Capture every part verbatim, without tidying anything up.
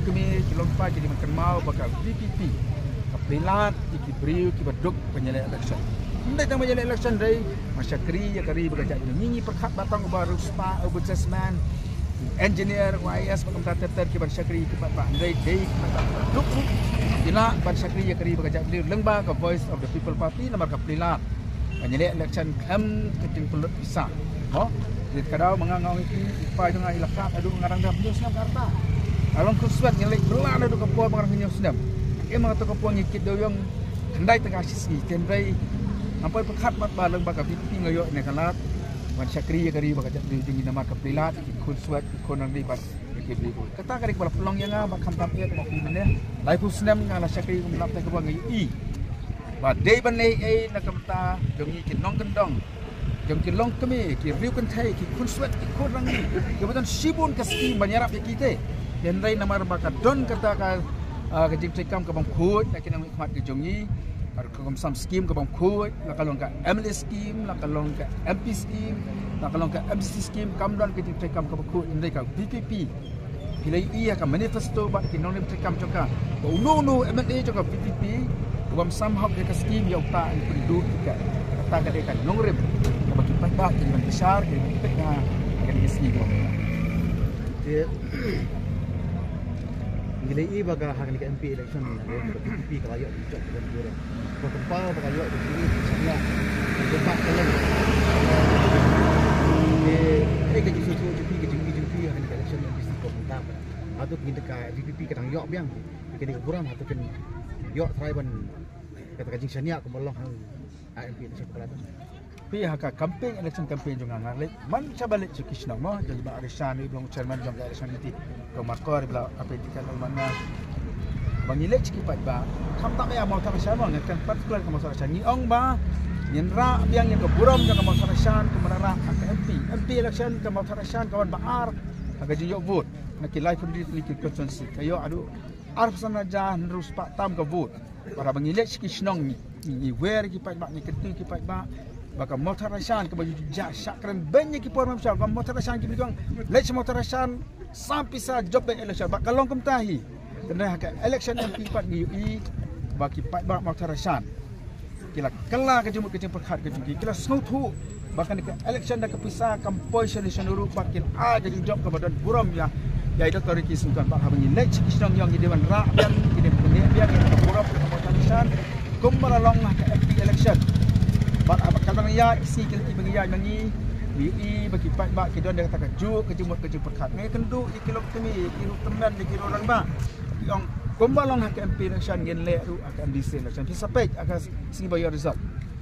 Kmie ki longkmie ki dei ban kynmaw ba ka VPP ka pynlait ïa ki briew kiba duk ban ïaleh election. Ym dei tang ban ïaleh election, dei ban shakri ïa ka ri bad ka jaitbynriew. Ngi ngi pyrkhat ba tang uba riewspah, uba businessman, engineer, IAS bad kumta ter ter ki ban shakri ïa ki paidbah. Ym dei, dei ki paidbah kiba duk ruh ki lah ban shakri ïa ka ri bad ka jaitbynriew lyngba ka Voice of the People Party namar ka pynlait ban ïaleh election khlem ka jingpynlut pisa. Mo, dei ka daw ma nga nga ong ïa ki, i pa jong nga i la khad haduh nga dang da hynñiew snem ka rta. Nga long khunswet, nga leit bylla naduh ka por ba nga dang hynñiew snem. Em, ha kato ka por ngi kit dewiong khyndai tyngka shi sngi. Hynrei ngam poi pyrkhat pat ba lyngba ka VPP nga ïoh ïa ka lad ban shakri ïa ka ri bad ka jaitbynriew jong ngi namar ka pynlait ïa ki khunswet, ki khun nongri bad ïa ki briew. Kata ka dei kaba la pynlong ïa nga ba khamtam eh ba kum ne laiphew snem nga la shakri kum lap te kaba nga ïohi ba dei ban leh ei na ka bynta jong ngi ki nongkyndong, jong ki longkmie, ki riew kynthei, ki khunswet, ki khun nongri, kiba don shibun ka skim ban ïarap ïa ki te. Hynrei namar ba ka don kata ka, ah, ka jingtrei kam ka bym khuid na ki nongmihkhmat ka jong ngi, ka kum sam skim ka bym khuid, la ka long ka MLA skim, la ka long ka MP skim, la ka long ka MDC skim, kam don ka jingtrei kam ka bym khuid. Hynrei ka VPP, phi la ïohi ïa ka manifesto bad ki nongrim trei kam jong ka, ba uno uno u MLA jong ka VPP u bym sam hok ïa ka skim ïa uta u pynduh ïa ka. Kata ka dei ka nongrim kaba ki paidbah ki dei ban bishar, ki dei ban peit ha kane ka skim. Te ngi la ïohi ba ka ha kane ka MP election ka VPP ka la ïoh jingïaid jong ka burom. Ba kumba ba ka ïoh jingïaid jingshaniah, jingbat ka leng. Te ka jingsngewthuh jong phi, ka jingïohi jong phi ha kane ka election MDC ka mynta ba hato kane ka VPP ka dang ïoh biang ïa kane ka burom, hato kin ïoh trai ban kata ka jingshaniah kumba long ha MP election ka la dang. Phi, ha ka campaign, election campaign jong nga, nga leit man shaba leit sha ki shnong mo, jong i Bah Rishan, i ba long chairman jong ka election committee, ka Markor, i ba la appoint ticket la man nga. Ba ngi leit sha ki paidbah, khamtam ïa Mawthadraishan mo, nga kren particular ka Mawthadraishan. Ngi ong ba ngin rah biang ïa ka burom jong ka Mawthadraishan kumba la rah ha ka MP. MP election ka Mawthadraishan ka wan ba ar ha ka jingïoh vote na ki laiphew tylli ki constituency. Ka ïoh haduh arphew san hajar hynriew spah tam ka vote. Bad haba ngi leit sha ki shnong ngi, ngi wer ïa ki paidbah, ngi kyntu ïa ki paidbah ba ka Mawthadraishan kaba ju jah shah kren beiñ ïa ki por mynshwa, ka Mawthadraishan ki briew ki ong leit sha Mawthadraishan sam pisa jop beit election, bad ka long kumta hi. Hynrei ha ka election MP pat ngi ïohi ba ki paidbah Mawthadraishan ki la kylla ka jingmut ka jingpyrkhat ka jong ki, ki la sngewthuh ba kane ka election da ka pisa kam poi shane shane ruh, bad ki la ai ka jingjop kaba don burom ïa, ïa i Doctor Ricky Syngkon. Bad haba ngi leit sha ki shnong ngi ong ngi dei ban rah biang, ngi dei ban pynleh biang ïa ka burom ka Mawthadraishan kumba la long ha ka MP election. Bad haba ka dang ïaid ki sngi ki lynti ba ngi ïaid ma ngi, ngi ïohi ba ki paidbah ki don da kata kajuh ka jingmut ka jingpyrkhat. Nga ïakynduh ïa ki longkmie, ïa ki riewtymmen, ïa ki riewrangbah, ki ong kumba long ha ka MP election ngin leh ruh ha ka MDC election. Phi sa peit ha ka sngi ba ïoh result.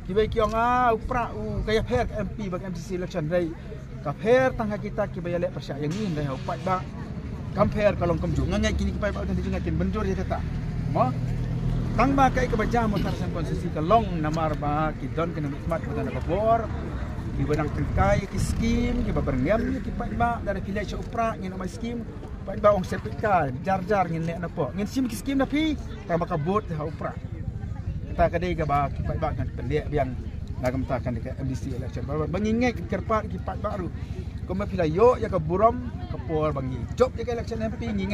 Kiwei ki ong, ah, u Prah u ka ïapher ka MP bad ka MDC election, hynrei ka pher tang ha kita kiba ïaleh pyrshah ïa ngi, hynrei ha u paidbah kam pher, ka long kumjuh. Nga ngeit kine ki paidbah ka dei jong nga kin mynjur ïa kata. Mo? Tang ba kaei kaba jia Mawthadraishan constituency ka long namar ba ki don ki nongmihkhmat ba don ka bor, kiba dang tyngkai ïa ki skim, kiba byrngem ïa ki paidbah. Lada phi leit sha u Prah ngin ong mai skim, paidbah ong sepit ka, jar jar ngin leh na pok. Ngin shim ki skim na phi, tang ba ka vote ha u Prah. Kata ka dei kaba ki paidbah kan pynleh biang na ka bynta kane ka MDC election. Ba, ba ngi ngeit, kyrpad ki paidbah ruh, kumba phi la ïoh ïa ka burom ka por ba ngi jop ïa ka election MP, ngi ngeit